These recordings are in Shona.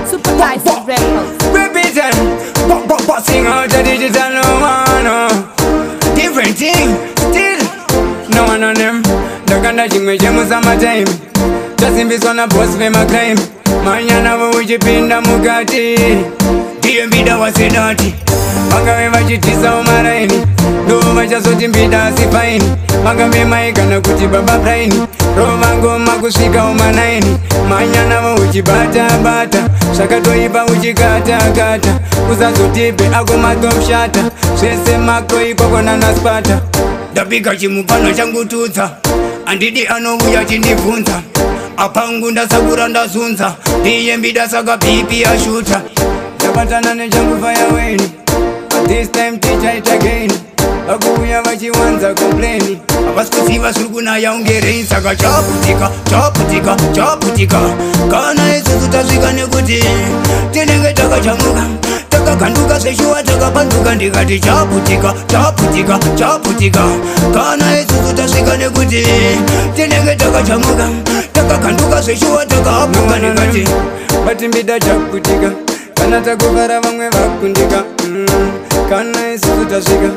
Supervisor Records. Repeat it. Bossing out the digital no one. Different thing, still no one on them. Ndakanda chimwe chemusummertime, chasimbiswa naboss vemacrime. Manya navo uchipinda mukati, ndiye Mbida wasedati. Vangave vachitisawo maraini, ndo vachazoti Mbida asi fine. Vangave mai kana kuti baba Braini, rova ngoma kusvikawo ma9. Manya navo uchibata-bata, zvakatoipa uchikata-kata. Usazotipe ako matopshata, zvese mako ikoko nanaspata. Ndapika chimupano changu tutsa, handidi anouya chindibvunza. Apangu ndasakura ndazunza, ndiye Mbida saka BP yashuta. Ndabatana nechangu fayaweni. This time tichaita again. Vakuuya vachiwanza complain, havasi kuziva zviri kunaya unge rain. Saka chaputika, chaputika, chaputika kana isusu tasvika, nekuti tinenge takachamuka, takaganduka zveshuwa, takapanduka. Ndikati chaputika, chaputika, chaputika kana isusu tasvika, nekuti tinenge takachamuka, takaganduka zveshuwa, takahapuka. Ndikati bati Mbida chaputika kana takuvara, vamwe vakundika. Kana isusu tasvika,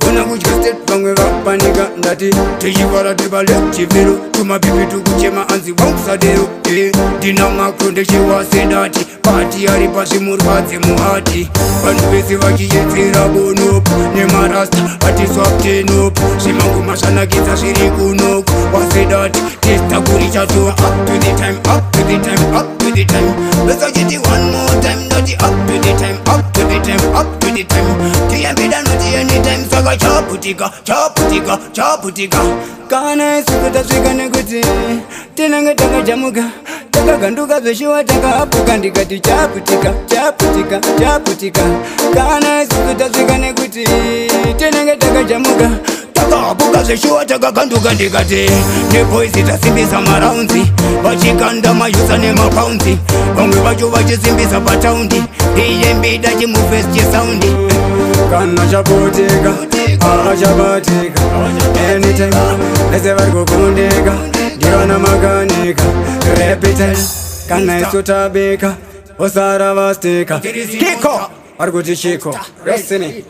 ona kudya state, vamwe vapanika. Ndati tichivara tibalechiviro, tumapipi tukuchema anzi wangusadero. Ndina makro ndechiwasedati pati ari pazvimurwadze muhati, vanhu vese vachiyedzera bonopo nemarasta vatiswaptenopo. Zvimangoma zvanakidza zviri kunoko wasedati testakurichatoa. Up to the time, up to the time, up to the time. Vesachiti one more time. Ndati up to the time, up to the time, up to the time. Tiyambida noti anytime. Saka chaputika, chaputika, chaputika kana isusu tasvika, nekuti tinenge takajamuka, takaganduka zveshuwa, takahapuka. Ndikati chaputika, chaputika, chaputika kana isusu tasvika, nekuti tinenge takajamuka, takahapuka zveshuwa, takaganduka. Ndikati neboys tasimbisa marounds, vachikanda mayusa nemapounds, vamwe vacho vachisimbisa pataundi. Ndiye Mbida chimufesi chesound. Kana chaputika, achabatika anytime, vese vari kukundika ndivana makanika. Repeat, kana isu tabika, osara vastika kiko vari kuti chiko resini.